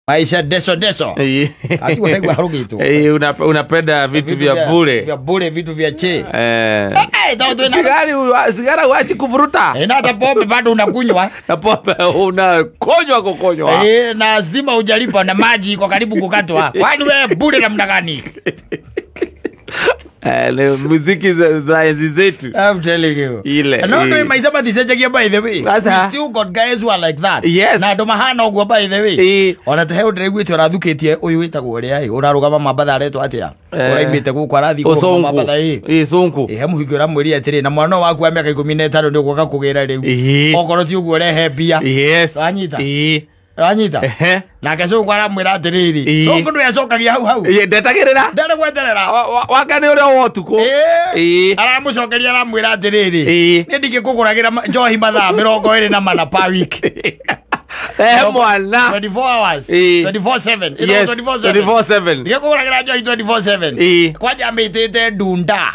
Maisha deso deso. Ati wanaigua harugitwo. Unapenda vitu vya bure. Vya bure, vitu vya che. Sigara huachi kuvuruta. Na hata pombe bado unakunywa. Na pombe unakunywa kukunywa. Na stima hujalipa na maji iko karibu kukatwa. Kwani wewe bure namna gani? Muziki za enzi zetu. I'm telling you. Ile. No, maisha maticenjagia by the way. We still got guys who are like that. Yes. Na andũ mahana ũguo by the way. Ona ta he ũndĩraiguĩte ũrathukĩtie ũyũ wĩtagwo ũrĩa ĩ ũrarũgama Mambatha aretwo atĩa? Ũraimĩte gũkũ arathiĩ kũrũgama Mambatha ĩ. Sonko. He mũhiki ũramwĩrire atĩrĩ na mwana waku wa mĩaka 15 nĩ ũgũka kũgĩra rĩu. Okorwo ti ũguo ũrehe mbia. Yes. Wanyita? Wanyita? Nake Sonko aramwĩra atĩrĩrĩ, Sonko ndwecokagia hau hau. Ndetagĩrĩra. Ndarĩ gweterera. Waka nĩ ũrĩa wa ũtukũ. Aramũcokeria aramwĩra atĩrĩrĩ, niĩ ndingĩkũgũragĩra njohi mathaa 24 per week. Mwana. 24 hours. 24/7. Yes, 24/7. Ndingĩkũgũragĩra njohi 24/7. Kwanja mĩtĩte ndunda.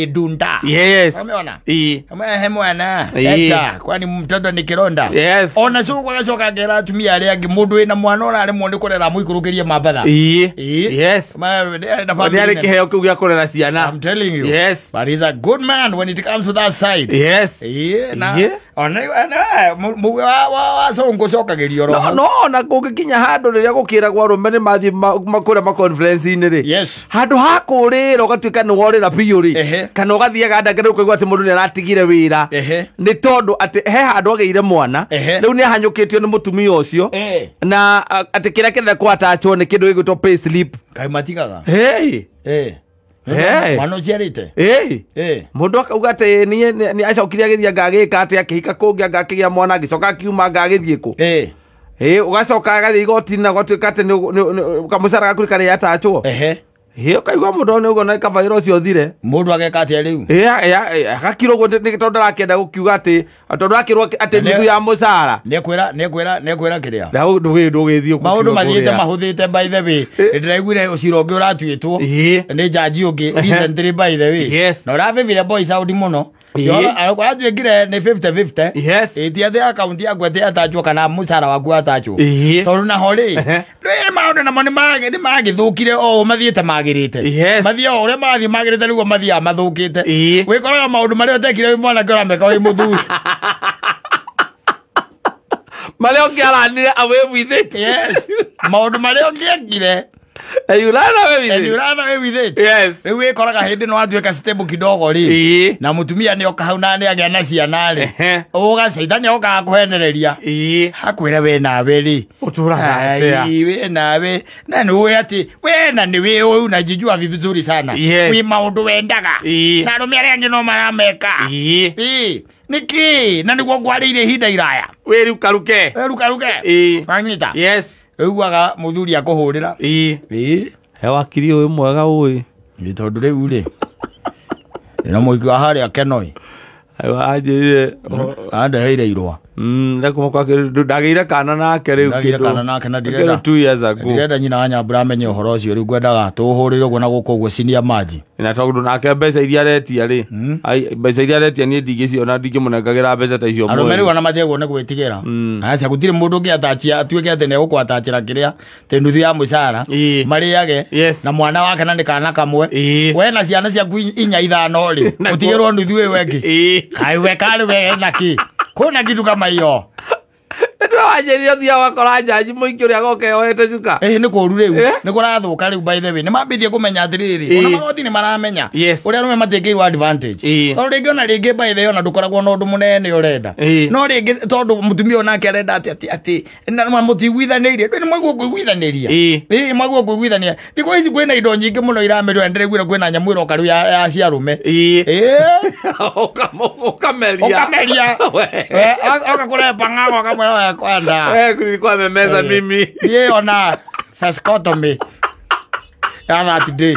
Ndunda. Yes. Umeona? He mwana. Eta, kwani mtoto ni kironda. Yes. Ona Sonko agacoka akera atumia arĩa angĩ mũndũ wĩna mwana ũraremwo nĩ kũrera mũikũrũkĩrie Mambatha. Yes. Nĩ arĩ kĩheo kĩu gĩa kũrera ciana. I'm telling you. Yes. But he's a good man when it comes to that side. Yes. Na ona mũgwe wa Sonko cokagĩrio roho. No, na kũngĩkinya handũ rĩrĩa gũkĩragwo arũme nĩ mathiĩ kũrĩa ma-conference-inĩ rĩ. Yes. Handũ ha kũrĩra ũgatuĩka nĩ worĩra biũ rĩ. Kana ũgathiaga ndagĩtarĩ ũkaigua atĩ mũndũ nĩ aratigire wĩra. Nĩ tondũ atĩ he handũ agĩire mwana. Rĩu nĩ ahanyũkĩtio nĩ mũtumia ũcio. Na atĩ kĩrĩa kĩrenda kũ-attachwo nĩ kĩndũ gĩgwĩtwo pay slip. Kaĩ matigaga? Hey. Mwana ũciarĩte? Mũndũ akauga atĩ nĩ acokire agĩthiĩ anga agĩka atĩ akĩhika kũngĩ anga akĩgĩa mwana agĩcoka akiuma anga agĩthiĩ kũ. Ũgacoka agathiĩ igoti-inĩ na ũgatuĩka atĩ kamũcara gaku nĩ karĩa attachwo. Ũkaigua mũndũ nĩ ũguo na kaba wĩra ũcio ũthire. Mũndũ ageka atĩa rĩu? Agakira ũguo nĩ tondũ ndarakĩenda gũkiuga atĩ tondũ akĩrwo atĩ nuthu ya mũcara. Nĩekwĩra kĩrĩa? Ndũgĩthiĩ maũndũ mathiĩte mahũthĩte by the way. Nĩndĩraiguire ũcira ũngĩ ũratuĩtwo nĩ jaji ũngĩ recently by the way. Yes. Na ũravĩvire boys out mũno. Ũratuĩkire nĩ 50-50. Yes. Ti atĩ akaunti yaku atĩ attachwo kana mũcara waku attachwo. Tondũ naho rĩ, rĩrĩ maũndũ namo nĩ magĩthũkire o mathiĩte magĩrĩte. Yes. Mathiĩ o ũrĩa mathiĩ magĩrĩte nĩguo mathiaga mathũkĩte. Wĩkoraga maũndũ marĩa ũtekire wĩ mwanake ũrameka wĩ mũthuri. Marĩa ũngĩaranire away with it. Yes. Maũndũ marĩa ũngĩekire And you run away with it. And you run away with it. Yes. Rĩu wĩkoraga hĩndĩ no watuĩka stable kidogo rĩ. Na mũtumia nĩ oka hau na nĩ agĩa na ciana rĩ. Ũga caitani okaga kũhenereria. Akwĩra we nawe rĩ. Ũtũraga atĩa? We nawe. Na nĩ ũĩ atĩ we na nĩ wĩ ũĩ unajijua vizuri sana. Wĩ maũndũ wendaga. Na arũme arĩa angĩ no marameka. Nĩkĩ? Na nĩguo ngwarĩire ihinda iraya. Wĩ rukaruke. Wĩ rukaruke. Wanyita? Yes. Rĩu mũthuri akũhũrĩra. He wakiri ũyũ mwega ũĩ. Nĩ tondũ rĩu rĩ. Ĩno mũhiki wa harĩa Kenoi. Anjĩrire. Andeheire irũa. Ndagĩire kana nake rĩu. Ndagĩire kana nake na ndirenda. 2 years ago. Ndirenda nyina wa Nyambura amenye ũhoro ũcio rĩu ngwendaga tũhũrĩre ũguo na gũkũ ũguo cinia maji. Na tondũ nake mbeca iria aretia rĩ. Mbeca iria aretia niĩ ndingĩciona ndingĩmũnengagĩra mbeca ta icio. Arũme rĩu ona matiagwo nĩ gwĩtigĩra. Aca gũtirĩ mũndũ ũngĩ atachia atuĩke atĩ nĩegũkwatachĩra kĩrĩa atĩ nuthu ya mũcara marĩage na mwana wake na nĩ kana kamwe. We na ciana ciaku inya ithano rĩ ũtigĩrwo nuthu ĩyo ĩngĩ. Kaĩ we karĩ we na kĩ? Kuna kitu kama hiyo. Nĩtũranjĩrire ũthiaga ũgakora njanji mũingĩ ũrĩa agoka yoete cuka. Nĩ kũũru rĩu. Nĩ kũrathũka rĩu by the way. Nĩ mambĩtie kũmenya atĩrĩrĩ. Ona magoti nĩ maramenya. Ũrĩa arũme matĩkĩirwo advantage. Tondũ rĩngĩ ona rĩngĩ by the way ona ndũkoragwo na ũndũ mũnene ũrenda. No rĩngĩ tondũ mũtumia ũyũ nake arenda atĩ atĩ na mũtiguithanĩirie. Ndũĩ nĩ mwaguo kũiguithanĩria. Mwaguo kũiguithania. Thikũ ici kwĩna indo nyingĩ mũno iramerwo na ndĩraiguire kwĩna nyamũ ĩroka rĩu ya ciarũme. Ũkameria. Ũkameria. Ũgakũrehe pang'ang'o ũkamwĩra kwenda. Nilikuwa memeza mimi. Ye ona vasectomy. Ya that day.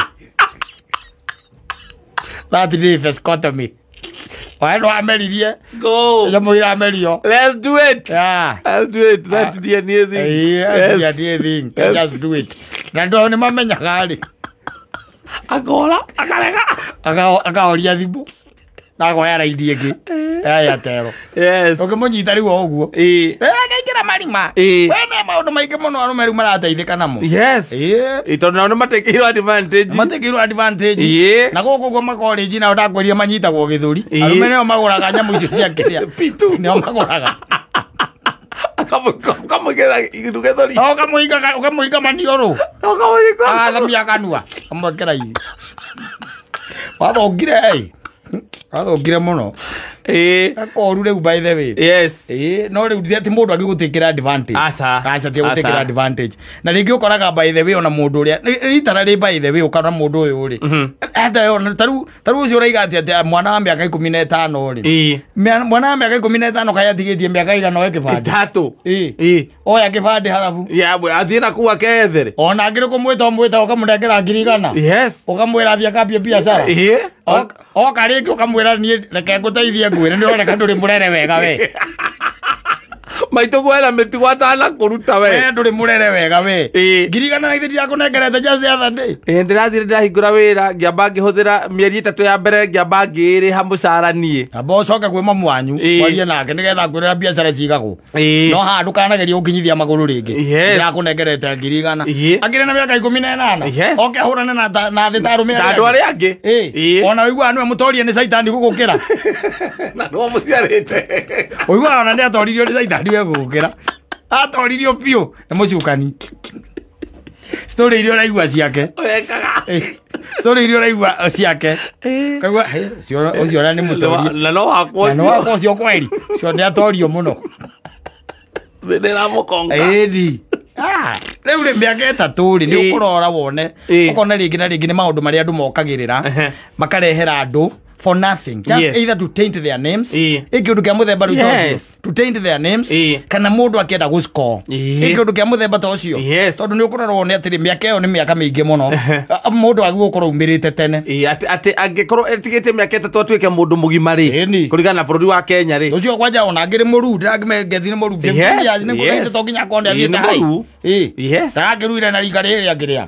That day vasectomy. Wae no ameririe. Go. Nyamũ iramerio. Let's do it. Yeah. Let's do it. That DNA thing. Yeah, DNA thing. Just do it. Na ndo nĩ mamenyaga rĩ. Akora, akarega. Akahoria thimũ. Na akoya raidi ĩngĩ ya Airtel. Yes. Ũkĩmũnyita rĩu o ũguo. Ĩĩ. Akaingĩra marima. Ĩĩ. We me maũndũ maingĩ mũno arũme rĩu marateithĩka namo. Yes. Ĩĩ. Ĩĩ, tondũ nao nĩmatekĩirwo advantage. Matekĩirwo advantage. Ĩĩ. Na gũkũ ũguo makorĩnji nao ndakwĩria manyitagwo gĩthũri. Ĩĩ. Arũme nĩo magũraga nyamũ icio cia kĩrĩa. Pitu. Nĩo magũraga. Kamũigĩra gĩthũri. Ũkamũhinga maniũrũ. Ũkamũhinga. Agathamia kanua. Kamwĩkĩra irio. Wathũkire ĩ. Wathũkire mũno. Ĩĩ. Gakoru rĩu by the way. Yes. Ĩĩ, no rĩu ti atĩ mũndũ angĩgũtĩkĩra advantage. Aca. Aca ti agũtĩkĩra Aca. advantage. Na rĩngĩ ũkoraga by the way ona mũndũ ũrĩa rita rĩ by the way ũkona mũndũ ũyũ rĩ. Hata ona tarĩu ũcio ũraiga atĩ mwana wa mĩaka 15 rĩ. Ĩĩ. Mwana wa mĩaka 15 kaĩ atigĩtie mĩaka igana oe kĩbandĩ. 3. Ĩĩ. Ĩĩ. Oya kĩbandĩ harabu. Ya bwe athiĩ na kũu akethere. Ona angĩrĩ kũmwĩta ũmwĩta ũkamũnengera 100,000. Yes. Ũkamwĩra athiĩ akambie biacara. Ĩĩ. Oka rĩngĩ ũkamwĩra niĩ reke ngũteithie ngwĩre nĩ ũroneka ndũrĩ mũrere wega we. Maitũ gwetha mĩtugo atanakũruta we. We ndũrĩ mũrere wega we. Ĩĩ. 100,000 na ithe ndirakũnengerete just the other day. Ĩĩ, ndĩrathire ndĩrahingũra wĩra ngĩamba ngĩhũthĩra mĩeri 3 ya mbere ngĩamba ngĩrĩha mũcara niĩ. Amba ũcoke kwĩ mamu wanyu Ĩĩ. warie nake nĩgetha ngwĩre biacara cigagwo. Ĩĩ. No haha ndũkanagerie gũkinyithia magũrũ rĩngĩ. Yes. Ndĩrakũnengerete 100,000. Ĩĩ. Akĩrĩ na mĩaka 18. Yes. Oke ahũrane na thĩ ta arũme Ta arĩa andũ arĩa angĩ. Ĩĩ. Ĩĩ. Ona ũiguaga nĩwe mũtorie nĩ caitani gũgũkĩra. Na nĩwe mũciarĩte. Ũiguaga ona nĩ atoririo nĩ caitani we gũgũkĩra. Atoririo biũ nĩ mũcukani. Story iria ũraigua ciake. Ũrekaga. Story iria ũraigua ciake. Kaigua, ũcio ona nĩ mũtorie. Na no wakwa Na no wakwa ũcio kweri. Ũcio nĩ atorio mũno. Nĩramũkonga. Ĩni. Rĩu rĩ mĩaka 3 rĩ nĩ ũkũrora wone. Ũkona rĩngĩ na rĩngĩ nĩ maũndũ marĩa andũ mokagĩrĩra. Makarehera andũ for nothing. Just yes. Either to taint their names. Ĩĩ. Ĩkĩ ũndũ kĩa mũthemba rĩu ta ũcio. Yes. To taint their names. Ĩĩ. Kana mũndũ akĩenda gũscore. Ĩĩ. Ĩkĩ ũndũ kĩa mũthemba ta ũcio. Yes. Tondũ nĩ ũkũrora wone atĩrĩ mĩaka ĩyo nĩ mĩaka mĩingĩ mũno. Mũndũ agĩrĩirwo gũkorwo aumĩrĩte tene. Ĩĩ, atĩ angĩkorwo etigĩtie mĩaka 3 atuĩke mũndũ mũgima rĩ. Ĩni. Kũringana na bũrũri wa Kenya rĩ. Ũcio kwanja ona angĩrĩ mũruu ndĩrakĩmengeti nĩ mũruu. 15 years nĩ Yes. kũrĩte to nginya akorwo nĩ Ĩĩ, athiĩte nĩ high. mũruu. Ĩĩ. Yes. Ndarakĩruire na rika rĩrĩa kĩrĩa.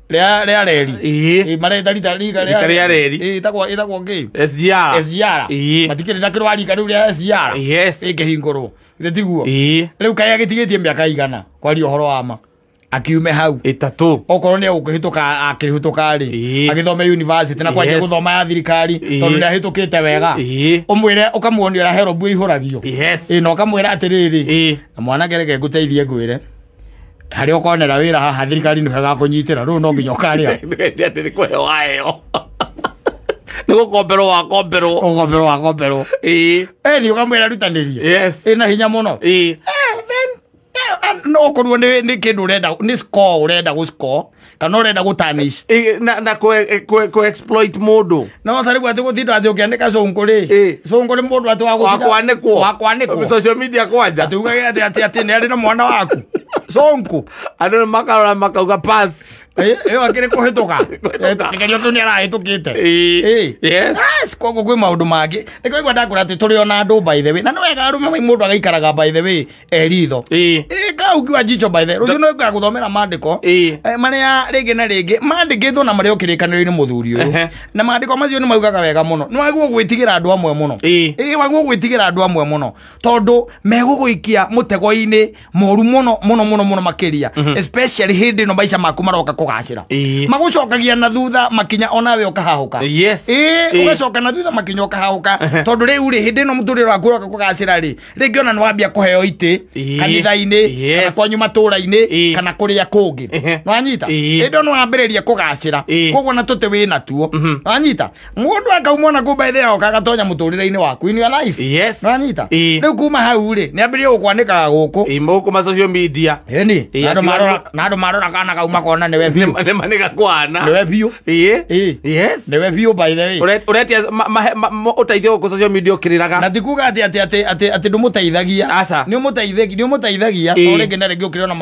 Rĩa reri. Ĩĩ. Ĩĩ, mareta rika Rika rĩa reri. Ĩĩ, ĩtagwo kĩ? SGR. SGR. Ĩĩ. Matikĩrĩ na kĩrwa rika rĩu rĩa SGR. Yes. Ĩkĩhingũrwo. Githĩ tiguo? Ĩĩ. Rĩu kaĩ agĩtigĩtie mĩaka igana kwaria ũhoro wa ma. Akiume hau. 3. Okorwo nĩ egũkĩhĩtũka akĩhĩtũka rĩ. Ĩĩ. Agĩthome university na kwanjia Yes. gũthoma ya thirikari Ĩĩ. tondũ nĩ ahĩtũkĩte wega. Ĩĩ. Ũmwĩre ũkamuonia ũrĩa herobu ĩihũragio. Yes. Ĩĩ, na ũkamwĩra atĩrĩrĩ. Ĩĩ. Na mwanake reke ngũteithie ngwĩre. Harĩa ũkonera wĩra haha thirikari nĩho ĩgakũnyitĩra rĩu no nginya ũkarĩa. Ndũgetie atĩ nĩ kũheo waheo. Nĩ gũkomberwo wakomberwo. Ũkomberwo wakomberwo. Ĩĩ. Ĩni ũkamwĩra rutanĩrie. Yes. Ĩna hinya mũno. Ĩĩ. Then no ũkorwo nĩ kĩndũ ũrenda nĩ score ũrenda gũ score kana ũrenda gũ tarnish. Ĩĩ, na kũ exploit mũndũ. No ta rĩu atĩ gũtinda atĩ ũkĩanĩka cũngũ rĩ. Ĩĩ. Cũngũ nĩ mũndũ atĩ wa gũtinda- Wa kwanĩkwo. Wa kwanĩkwo. Social media kwanja. Atĩ ugage atĩ nĩ arĩ na mwana waku. Cũngũ. Andũ nĩ makarora makauga pass. Ĩyo akĩrĩ kũhĩtũka. Kũhĩtũka. Kĩgerio kĩu nĩ arahĩtũkĩte. Ĩĩ. Ĩĩ. Yes. Yes, koguo kwĩ maũndũ mangĩ. Nĩkĩo waigua ndakwĩra atĩ tũrĩ ona andũ by the way. Na nĩ wega arũme mũndũ agaikaraga by the way e ritho. Ĩĩ. Ĩĩ, kau ukiwa jicho by the way. Rũciũ nĩ ngagũthomera maandĩko. Ĩĩ. Marĩa rĩngĩ na rĩngĩ maandĩkĩtwo na marĩa kĩrĩkanĩro-inĩ mũthuri ũyũ. Na maandĩko macio nĩ maugaga wega mũno. Nĩ wagĩrĩirwo gwĩtigĩra andũ amwe mũno. Ĩĩ. Ĩĩ, wagĩrĩirwo gwĩtigĩra andũ amwe mũno. Tondũ megũgũikia mũtego-inĩ mũru mũno mũno mũno mũno makĩria. Especially hĩndĩ ĩno maica maku maroka kũgacĩra. Ĩĩ. Magũcokagia na thutha makinya onawe ũkahahũka. Yes. Ĩĩ, Ĩĩ. ũgacoka na thutha makinya ũkahahũka. Tondũ rĩu rĩ hĩndĩ ĩno mũtũrĩre waku ũroka kũgacĩra rĩ, rĩngĩ ona nĩ wambia kũheo itĩ Ĩĩ. kanitha-inĩ Yes. kana kwanyu matũra-inĩ Ĩĩ. kana kũrĩa kũngĩ. Nĩwanyita? Ĩĩ. Hĩndĩ ĩyo nĩwambĩrĩria kũgacĩra. Ĩĩ. Koguo na tũtĩ wĩna tuo. Nĩwanyita? Mũndũ akauma ona kũu by the way oka agatonya mũtũrĩre-inĩ waku in your life. Yes. Nĩwanyita? Ĩĩ. Rĩu kuma hau rĩ, nĩambĩrĩrie gũkwanĩkaga gũkũ. Ĩĩ, gũkũ ma social media. Ĩni, Ĩĩ, na andũ marora kana kau makona nĩwe biũ. Nĩ manĩgakwana. Nĩwe biũ. Ĩĩ. Ĩĩ. Yes. Nĩwe biũ by the way. Ũretia ũteithio gũkũ social media ũkĩrĩraga. Na ti kuga atĩ atĩ atĩ atĩ atĩ ndũmũteithagia. Aca. Nĩ ũmũteithagia, nĩ ũmũteithagia. Ĩĩ. To rĩngĩ na rĩngĩ ũkĩrĩ ona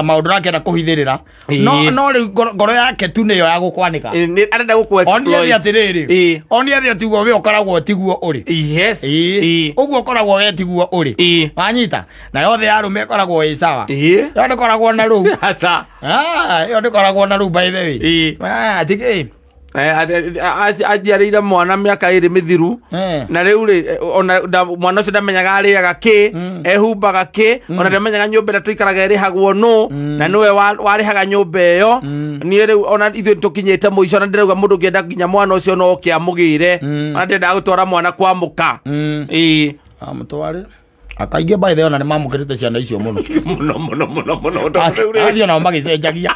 maũndũ ũrakĩenda kũhithĩrĩra. Ĩĩ. No rĩu ngoro yake tu nĩyo ya gũkwanĩka. Ĩĩ, nĩ arenda gũkũ Onie exploit. thĩ atĩrĩrĩ. Ĩĩ. Onie thĩ tiguo we ũkoragwo tiguo ũrĩ. Yes. Ĩĩ. Ĩĩ. Ũguo ũkoragwo we tiguo ũrĩ. Ĩĩ. Wanyita? Na yothe ya arũme ĩkoragwo ĩ sawa. Ĩĩ. Ĩyo ndĩkoragwo na rũu. Aca. Ĩyo ndĩkoragwo na rũu by the way. Ĩĩ. Tigĩ. Anjiarĩire mwana mĩaka ĩrĩ mĩthiru na rĩu rĩ ona mwana ũcio ndamenyaga arĩaga kĩ ehumbaga kĩ ona ndamenyaga nyũmba ĩrĩa tũikaraga ĩrĩhagwo nũ na nĩwe warĩhaga nyũmba ĩyo niĩ rĩu ona ithuĩ tũkinyĩte mũico na ndĩrauga mũndũ ũngĩenda nginya mwana ũcio no oke amũgĩre ona ndĩrendaga gũtwara mwana kwa mũka ĩĩ amũtware akaingĩ by the way ona nĩ mamũkĩrĩte ciana icio mũno mũno mũno mũno mũno tondũ rĩu athiĩ onao magĩcenjagia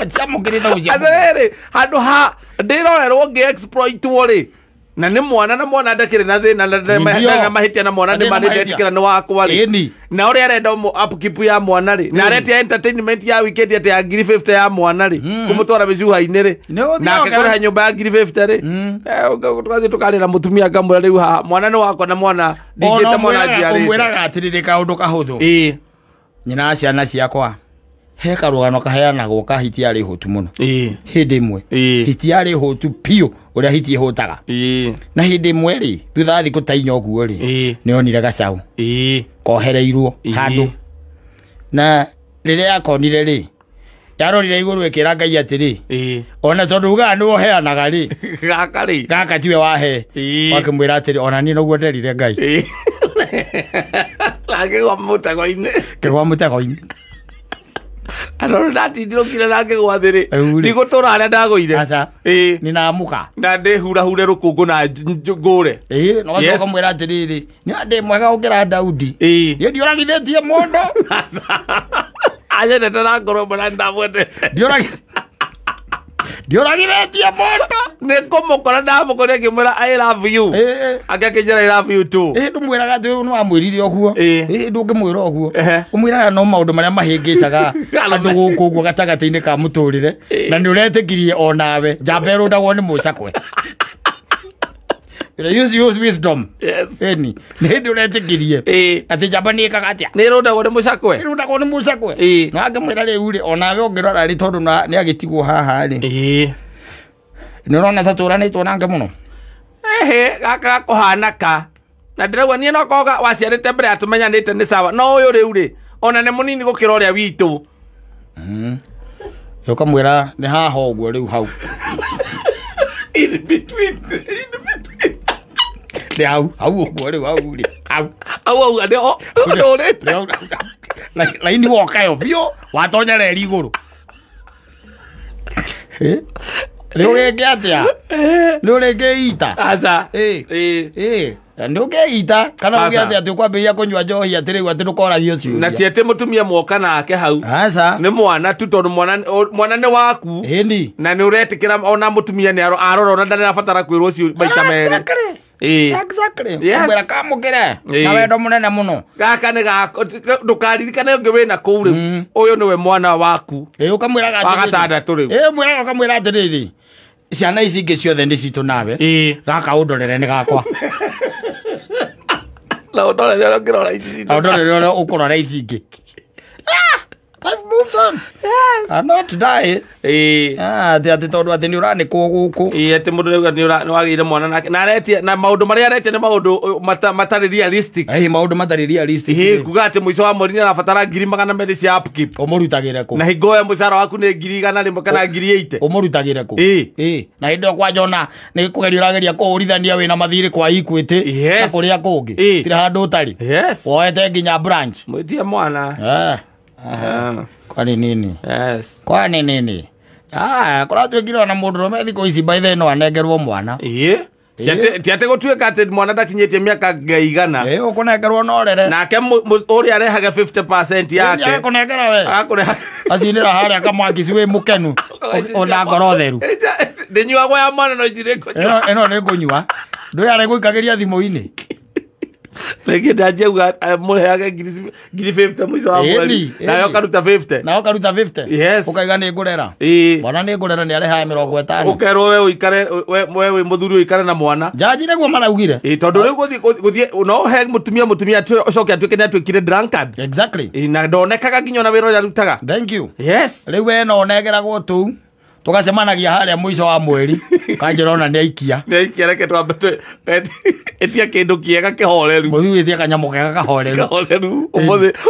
ciamũkĩrĩte gũciamũkĩra atĩrĩrĩ handũ ha ndĩrorerwo ngĩ exploitwo rĩ na nĩ mwana na mwana ndakĩrĩ na thĩna na ndarĩ na mahĩtia na mwana nĩ ndetĩkĩra nĩ wakwa rĩ na ũrĩa arenda upkeep ya mwana rĩ na aretia entertainment ya weekend atĩ ya ngiri 50 ya mwana rĩ kũmũtwara mĩcuha-inĩ rĩ nake kũrĩha nyũmba ya ngiri 50 rĩ tũgathiĩ tũkarĩra mũtumia ngamwĩra rĩu haha mwana nĩ wakwa na mwana ndingĩte mwana njiarĩte ũmwĩraga atĩrĩrĩ kaũndũ kahũthũ nyina wa ciana ciakwa he karũgano kaheanagwo ka hiti yarĩ hũtu mũno hĩndĩ ĩmwe hiti yarĩ hũtu biũ ũrĩa hiti ĩhũtaga na hĩndĩ ĩmwe rĩ thutha wa thikũ ta inya ũguo rĩ nĩonire gacaũ kohereirwo handũ na rĩrĩa yakonire rĩ yarorire igũrũ ĩkĩra Ngai atĩrĩ ona tondũ ugaga nĩwe ũheanaga rĩ gaka rĩ gaka tiwe wahe wakĩmwĩra atĩrĩ ona niĩ noguo nderire Ngai akĩgwa mũtego-inĩ kĩgwa mũtego-inĩ Arona ndatindirũkire na ngĩgwa thĩ rĩ ndigũtũra harĩa ndagũire nĩ namũka na ndĩhurahure rũkũngũ na ngũre na ũgacoka ũkamwĩra atĩrĩrĩ nĩ ndĩ mwega gũkĩra Daudi niĩ ndiũragithĩtie mũndũ anyendete na ngoro ĩmwe na nĩndamwendete ndiũragithĩtie mũndũ nĩ kũmũkora ndamũkorire ngĩmwĩra I love you ake akĩnjĩra I love you too ndũmwĩraga atĩ nĩ wamwĩrire ũguo ndũngĩmwĩra ũguo ũmwĩraga no maũndũ marĩa mahĩngĩcaga andũ gũkũ ũguo gatagatĩ-inĩ ka mũtũrĩre na nĩ ũretĩkirie onawe njamba ĩrũndagwo nĩ mũcakwe use wisdom yes ĩni nĩ hĩndĩ ũretĩkirie atĩ njamba nĩ ĩkaga atĩa nĩ ĩrũndagwo nĩ mũcakwe ĩrũndagwo nĩ mũcakwe na ngĩmwĩra rĩu rĩ onawe ũngĩrora rĩ tondũ nĩ agĩtigwo haha rĩ nĩ ũrona ta tũranĩtwo nake mũno ehe gaka gakũhana ka na ndĩrauga niĩ no korwo waciarĩte mbere ya tũmenyanĩte nĩ sawa no ũyũ rĩu rĩ ona nĩ mũnini gũkĩra ũrĩa witũ ũkamwĩra nĩ haha ũguo rĩu hau in between nĩ hau hau ũguo rĩu hau rĩ hau hau auga nĩ ndũrĩte laini wokayo biũ watonya reri igũrũ nĩ ũrĩngĩ atĩa nĩ ũrĩngĩ ita aca nĩ ũngĩita kana uge atĩ atĩ ũkwambĩrĩria kũnyua njohi atĩ rĩu atĩ ndũkoragio ciũria na ti atĩ mũtumia mwoka nake hau aca nĩ mwana tu tondũ mwana nĩ waku ĩni na nĩ ũretĩkĩra ona mũtumia nĩ arora ona ndarĩrabatara kwĩrwo cio maita merĩ Exactly. Ũmwĩra kamũkĩre na wendo mũnene mũno gaka nĩ gako ndũkaririkane ũngĩ wĩna kũu rĩu ũyũ nĩwe mwana waku ũkamwĩraga wa gatandatũ rĩu mwĩraga ũkamwĩra atĩrĩrĩ ciana ici ingĩ ciothe nĩ citũ nawe gaka ũndorere nĩ gakwa na ũndorere ũrĩa ũngĩrora ici citũ na ũndorere ũrĩa ũkũrora ici ingĩ Life moves on. Yes. And not die. Atĩ atĩ tondũ atĩ nĩ ũranĩkwo gũkũ. Atĩ mũndũ rĩu nĩ wagĩire mwana nake na aretia na maũndũ marĩa aretia nĩ maũndũ matarĩ realistic. Maũndũ matarĩ realistic. Kuga atĩ mũico wa mweri nĩ arabatara 200,000 cia upkeep. Ũmũrutagĩre kũ? Na hingo ya mũcara waku nĩ 100,000 kana 80,000. Ũmũrutagĩre kũ? Na hĩndĩ ĩyo kwanja ona nĩ kũgeria ũrageria kũhũrithania wĩna mathirĩ kwa Equity na kũrĩa kũngĩ. Tirĩ handũ ũtarĩ. Woete nginya branch. Mwĩtie mwana. Kwani nini? Yes. Kwani nini? Kũratuĩkire ona mũndũrũme thikũ ici by the no anengerwo mwana. Ti atĩ gũtuĩka atĩ mwana ndakinyĩtie mĩaka ngaigana. Ũkũnengerwo na ũrere. Nake ũrĩa arehaga 50% yake. Agakũnengera we. Agakũreha. Acinĩra harĩa kamwaki wĩ mũkenu ona ngoro theru. Ndĩnyuagwo ya mwana no ici nĩngũnyua. Ĩno nĩngũnyua. Ndũĩ arĩgũikagĩria thimũ-inĩ. Rĩngĩ ndanjauga mũreage ngiri 50 mũico wa mweri nawe ũkaruta 50 nawe ũkaruta 50 yes ũkaiga nĩ ngũrera mwana nĩ ngũrera nĩ arehaga 50 ũkerwo we ũikare we wĩ mũthuri ũikare na mwana njanji nĩguo maraugire tondũ rĩu gũthiĩ no ũhe mũtumia ũcoke atuĩke nĩ atuĩkire drunkard exactly na ndonekaga nginya ona wĩra ũrĩa arutaga thank you yes rĩu we no ũnengeragwo tũu tũgacemanagia harĩa mũico wa mweri kanjĩra ona nĩ aikia nĩ aikia reke twambe ĩtia kĩndũ kĩega kĩhoreru mũthuri ĩtia kanyamũ kega kahoreru kahoreru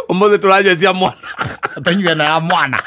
ũmũthĩ tũranyua cia mwana tũnyue na ya mwana.